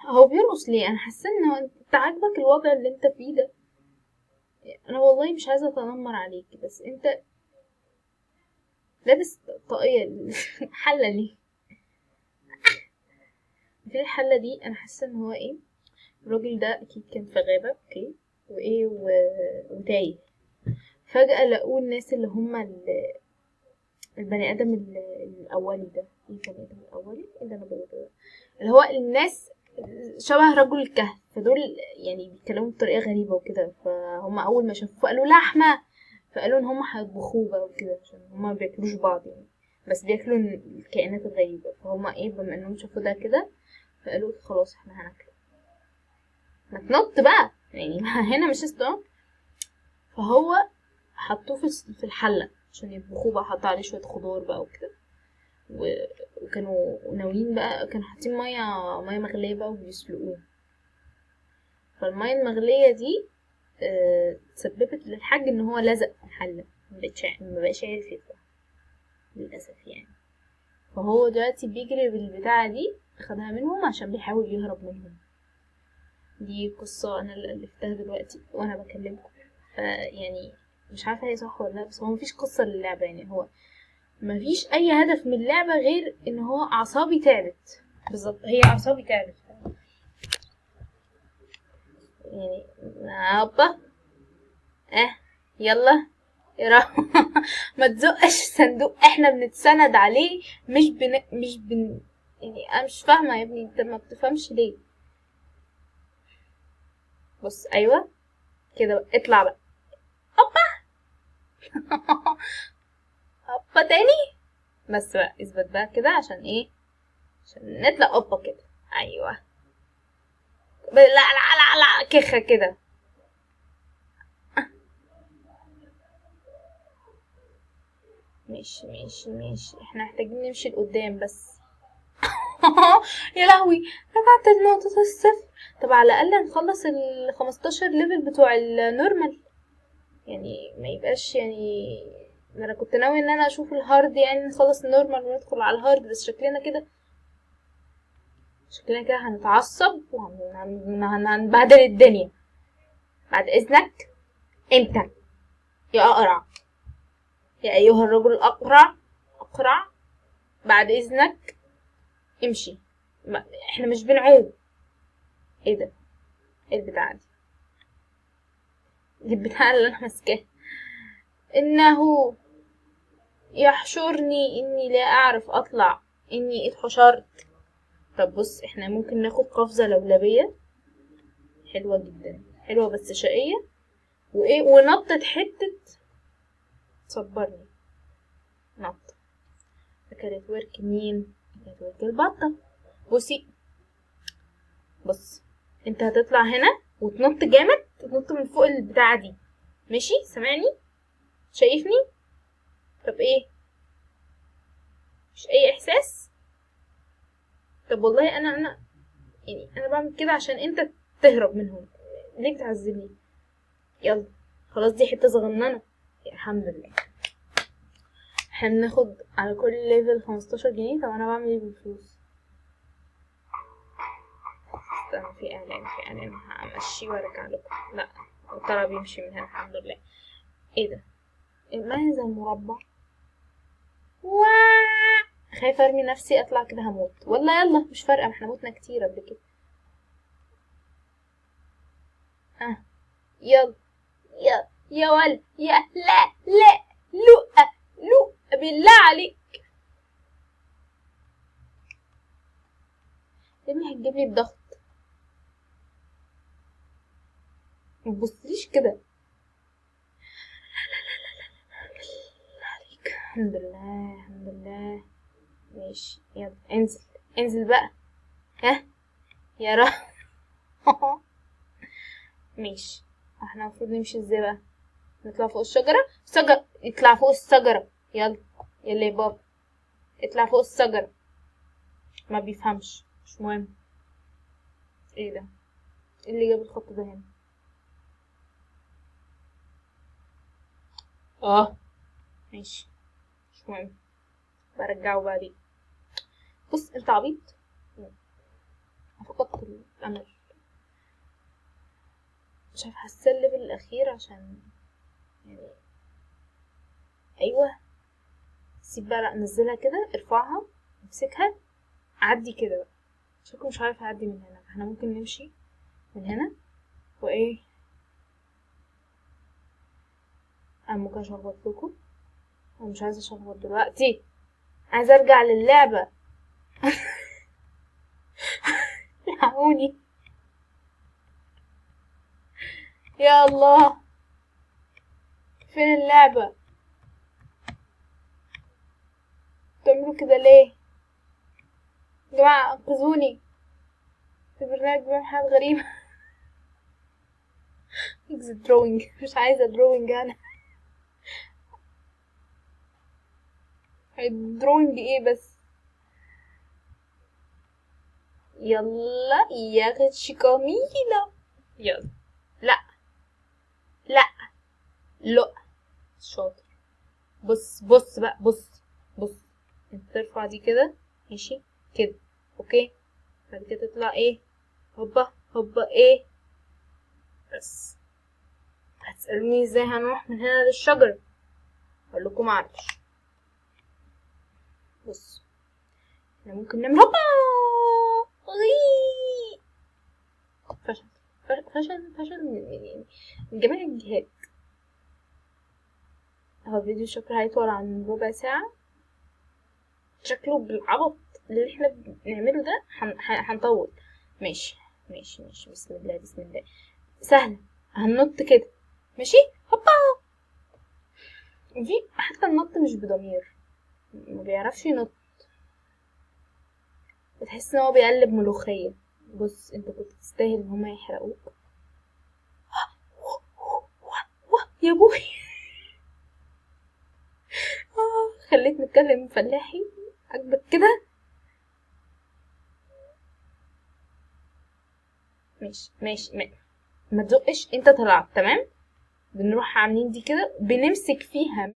هو بيرقص ليه؟ انا حاسه ان انت عاجبك الوضع اللي انت فيه ده. انا والله مش عايزه اتنمر عليك، بس انت لابس طاقية حله ليه؟ في الحلة دي انا حاسه ان هو ايه، الراجل ده اكيد كان في غابه، okay، وايه وتايه. فجاة لقوه الناس اللي هم البني ادم الاولي ده. ايه البني ادم الاولي؟ ايه اللي انا بقوله ده؟ اللي هو الناس شبه رجل الكهف، فدول يعني بيتكلموا بطريقة غريبة وكده. فهم اول ما شافوه قالوا لحمه، فقالوا ان هم هيطبخوه بقى وكده، عشان هم ما بياكلوش بعض يعني، بس بياكلوا الكائنات الغريبة. فهم ايه، بما انهم شافوا ده كده فقالوا خلاص احنا هناكله. ما تنط بقى يعني هنا مش استوى. فهو حطوه في الحلة عشان يطبخوه بقى، حطوا عليه شوية خضار بقى وكده، وكانوا ناويين بقى، كانوا حاطين مية مغليه بقى وبيسلقوه. فالميه المغليه دي تسببت للحاج ان هو لزق في الحلة، ما بقاش عارف يطلع للاسف يعني. فهو دلوقتي بيجري بالبتاعه دي، خدها منهم عشان بيحاول يهرب منهم. دي قصة انا اللي الفتها دلوقتي وانا بكلمكم، فيعني مش عارفه هي صح ولا لا، بس هو مفيش قصة للعبة يعني، هو مفيش اي هدف من اللعبة غير ان هو اعصابي تعبت. بالظبط، هي اعصابي تعبت يعني. هوبا، يلا يا رب. ما تزقش الصندوق، احنا بنتسند عليه، مش بن مش بن يعني انا مش فاهمه يا ابني، انت ما بتفهمش ليه؟ بص، ايوه كده بقى، اطلع بقى، هوبا. هوبا تاني، بس بقى اثبت بقى كده عشان ايه؟ عشان نطلع هوبا كده. ايوه، لا لا لا لا، كخه كده. ماشي ماشي ماشي، احنا محتاجين نمشي لقدام بس. يا لهوي، رجعت لنقطة الصفر. طب على الأقل نخلص ال 15 level بتوع ال normal يعني، ما يبقاش يعني. انا كنت ناوي ان انا اشوف ال hard يعني، نخلص ال normal وندخل على ال hard، بس شكلنا كده هنتعصب وهنبهدل الدنيا. بعد اذنك انت يا اقرع، يا ايها الرجل الاقرع، اقرع، بعد اذنك امشي، احنا مش بنعوم. ايه ده؟ ايه البتاعه دي؟ دي البتاعه اللي انا ماسكاها. انه يحشرني اني لا اعرف اطلع، اني اتحشرت. طب بص، احنا ممكن ناخد قفزه لولبيه حلوة جدا، حلوة بس شقيه، وايه، ونطت حتة تصبرني نط. اكلت ورك مين؟ اكلت ورك البطة. بصي بص، انت هتطلع هنا وتنط جامد، تنط من فوق البتاعه دي، ماشي؟ سامعني؟ شايفني؟ طب ايه، مش اي احساس؟ طب والله انا يعني انا بعمل كده عشان انت تهرب منهم، ليه بتعذبني؟ يلا خلاص، دي حتة صغننه الحمد لله. احنا بناخد على كل level 15 جنيه. طب انا بعمل ايه بالفلوس؟ استنى، في اعلان، في اعلان، همشي وارجع لكم. لا طلع بيمشي من هنا الحمد لله. ايه ده؟ ما هذا المربع؟ خايفة ارمي نفسي اطلع كده هموت. والله يلا مش فارقه، ما احنا متنا كتير قبل كده. يلا يا يا ول يا لا لا لؤ لؤ بالله عليك يا ابني، هتجيب لي الضغط. ما تبصليش كده. لا عليك. الحمد لله الحمد لله. ماشي يلا انزل انزل بقى. ها يا رب. ماشي، احنا المفروض نمشي ازاي بقى؟ نطلع فوق الشجرة؟ شجرة، اطلع فوق الشجرة. يلا يلا يا بابا اطلع فوق الشجرة. ما بيفهمش، مش مهم. ايه ده؟ ايه اللي جاب الخط ده هنا؟ ماشي مش مهم، برجعه بعدين. بص انت عبيط، فقدت امل. مش عارفه، حاسه ال level الاخير عشان يعني. ايوه سيب بقى، لا نزلها كده، ارفعها، امسكها، عدي كده بقى. شكله مش عارف اعدي من هنا، احنا ممكن نمشي من هنا. وايه انا ممكن اشخبط لكم، انا مش عايزه اشخبط دلوقتي، عايزه ارجع للعبة. الحقوني يا الله، فين اللعبة؟ بتعملوا كده ليه يا جماعة؟ انقذوني، في برنامج بيعمل حاجات غريبة. exit drawing، مش عايزه drawing انا. drawing ايه بس؟ يلا يا شيكاميلا، يلا. لا لا لا، شاطر. بص بص بقى، بص بص، انت ترفع دي كده، ماشي كده، okay. بعد كده تطلع ايه؟ هوبا هوبا ايه بس. هتسألوني ازاي هنروح من هنا للشجرة؟ اقول لكم معرفش. بص احنا ممكن نعمل هوبا، فشل فشل فشل من جميع الجهات. هو الفيديو شكله هيطول عن ربع ساعة، شكله بالعبط اللي احنا بنعمله ده هنطول. ماشي ماشي ماشي، بسم الله بسم الله. سهلة، هننط كده، ماشي هوبا. دي حتى النط مش بضمير، ما بيعرفش ينط، بتحس ان هو بيقلب ملوخية. بص انت كنت تستاهل ان هما يحرقوك يا ابوي. خليتني اتكلم فلاحي، عاجبك كده؟ ماشي ماشي، ما تزقش، انت طلعت تمام. بنروح عاملين دي كده، بنمسك فيها.